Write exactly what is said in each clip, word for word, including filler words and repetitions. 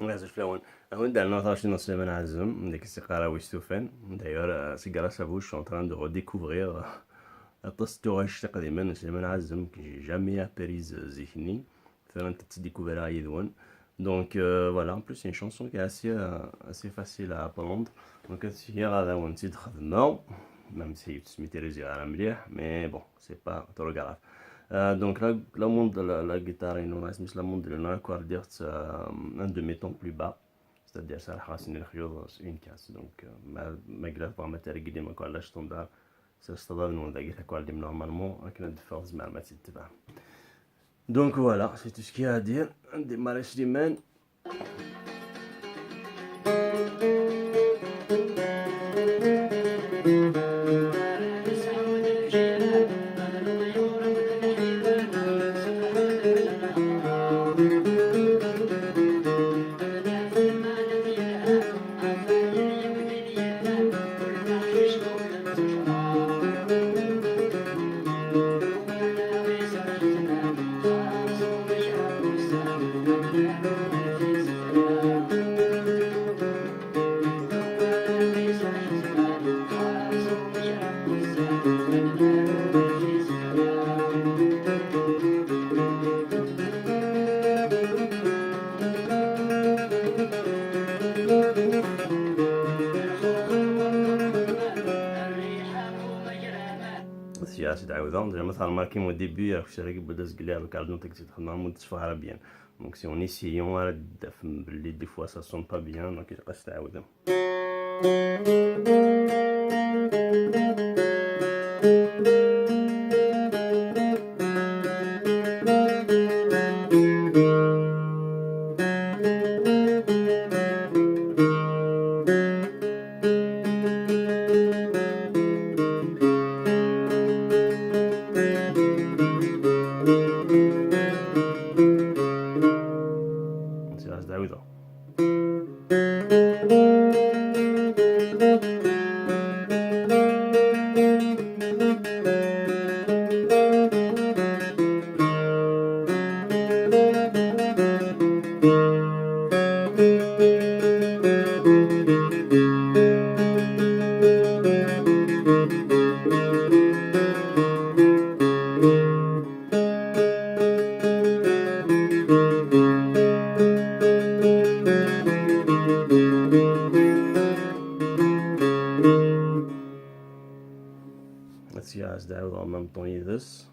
Azul fell-awen. Awen-d rnu taɣect n Sliman Ɛazem, deg iseqqar-a wis tufan. D'ailleurs, euh, c'est grâce à vous, je suis en train de redécouvrir, euh, aṭas n tuɣac tiqdimin n Sliman Ɛazem, que j'ai jamais apprise, euh, zik-nni. Tura ntedécouvrir yid-wen. Donc, euh, voilà, en plus, c'est une chanson qui est assez, euh, assez facile à apprendre. Donc, ad ssiɣeɣ ad awen-tt-id-xedmeɣ, même si ur tt-smitiriziɣ ara mliḥ, mais bon, c'est pas trop grave. Euh, donc, la, la monde, la, la guitare, il nous reste, la monde, le accord, euh, un demi-ton plus bas. C'est-à-dire, ça, c'est une case. Donc, euh, ma, ma guitare, pas mettre le guidé, ma quoi, la standard, c'est le standard, nous, la guitare, quoi, normalement, avec une différence, mais elle m'a dit, Donc voilà, c'est tout ce qu'il y a à dire. Démarrer Slimane. Sya, ad ɛawdeɣ. Déjà, ma tɣermem akin au début, ɣef usarag n Buda Zgli, avec Ardent, et cetera, ma ur d-teffeɣ ara bien. Donc, si on essayant, ara d-tafem belli des fois, ça sonne pas bien, donc, ilaq ad s-tɛawdem. Sya, ad ɛawdeɣ. Sya, ad ɛawdeɣ en même temps yid-s.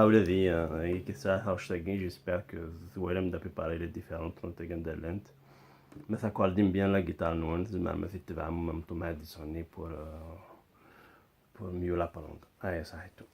Ula d i, euh, i tesɛa taɣect-agi, j'espère que twalam d apipar les différentes notes anda llant. Ma taccordim bien la guitare-nwen, tzemrem ad t-tebɛem même temps ad d-sɣenni pour, euh, pour mieux l'apprendre. Aya saḥitu.